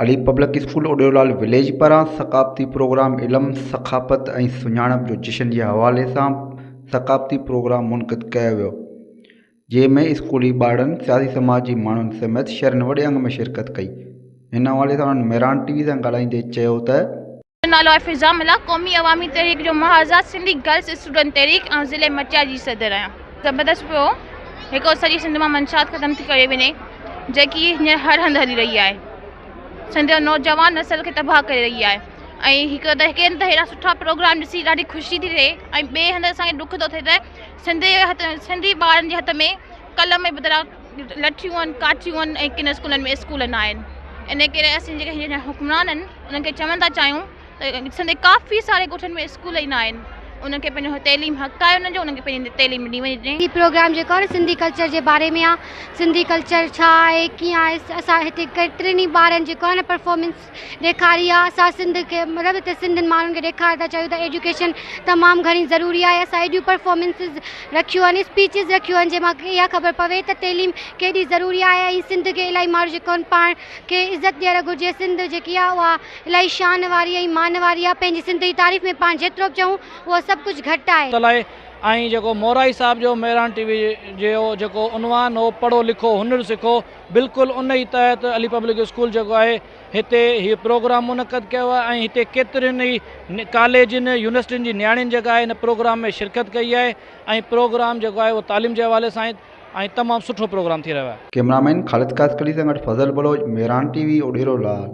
Ali public school Oderolal village پاران ثقافتي programme علم، ثقافت ۽ سڃاڻپ جو جشن جي حوالي سان ثقافتي پروگرام منعقد ڪيو ويو، جنهن ۾ اسڪولي ٻارڙن، سياسي سماجي ماڻهن سميت شهرين وڏي انگ ۾ شرڪت ڪئي. ان حوالي سان انهن مهراڻ ٽي وي سان ڳالهائيندي چيو ته. منهنجو نالو آهي فضا ملاح قومي عوامي تحريڪ جو مهاآزاد سنڌي گرلس اسٽوڊنٽ تحريڪ ۽ ضلعي مٽيا جي صدر آهيان. زبردست پيو هڪ سڄي سنڌ مان منشيات ختم ٿي ڪئي وڃي جيڪي هينئر هر هنڌ هلي رهي آهي سنڌ جو نوجوان نسل کي تباهه ڪري رهي آهي ۽ هڪ ته هڪ هنڌ ته هيڏا سٺا پروگرام ڏسي ڏاڍي خوشي ٿي ٿئي ۽ ٻئي هنڌ اسان کي ڏک ٿو ٿئي ته سنڌ جي هٿ سنڌي ٻارن جي هٿ ۾ قلم جي بدران لٺيون آهن ڪاٺيون آهن ۽ ڪن اسڪولن ۾ اسڪول نه آهن ان ڪري اسين جيڪي هينئر حڪمران آهن انهن کي چوڻ ٿا چاهيون ته سنڌ جي ڪافي ساري ڳوٺن ۾ اسڪول ئي نه آهن انهن کي پنهنجو تعليم حق آهي انهن جو انهن کي پنهنجي تعليم ڏني وڃي. هي پروگرام جيڪو آهي نه سنڌي ڪلچر جي باري ۾ آهي سنڌي ڪلچر ڇا آهي ڪيئن آهي اسان هتي ڪيترن ئي ٻارن جيڪو آهي نه پرفارمنس ڏيکاري آهي اسان سنڌ کي مطلب هتي سنڌين ماڻهن کي ڏيکارڻ ٿا چاهيون ته ايجوڪيشن تمام گهڻي ضروري آهي اسان ايڏيون پرفارمنسز رکيون آهن اسپيچز رکيون آهن جنهن مان اها خبر پوي ته تعليم ڪيڏي ضروري آهي ۽ سنڌ کي الاهي ماڻهو جيڪو آهن پاڻ کي عزت ڏيڻ گهرجي سنڌ جيڪي آهي اها الاهي شان واري ۽ مان واري آهي پنهنجي سنڌ جي تعريف ۾ پاڻ جيترو به چئون اهو سڀ ڪجهه گهٽ آهي. لاء ۽ جيڪو مورائي صاحب جو مهراڻ ٽي وي جو جيڪو عنوان هو پڙهو لکو هنر سکو بلڪل ان ئي تحت علي پبلڪ اسڪول جيڪو آهي هتي هي پروگرام منعقد ڪيو آهي ۽ هتي ڪيترين ئي ڪاليجن يونيورسٽين جي نياڻين جيڪا آهي هن پروگرام ۾ شرڪت ڪئي آهي ۽ پروگرام جيڪو آهي اهو تعليم جي حوالي سان ۽ تمام سٺو پروگرام ٿي رهيو آهي. ڪئميرا مين خالد قاسقلي سان گڏ فضل بلوچ، مهراڻ ٽي وي، اڏيرو لال.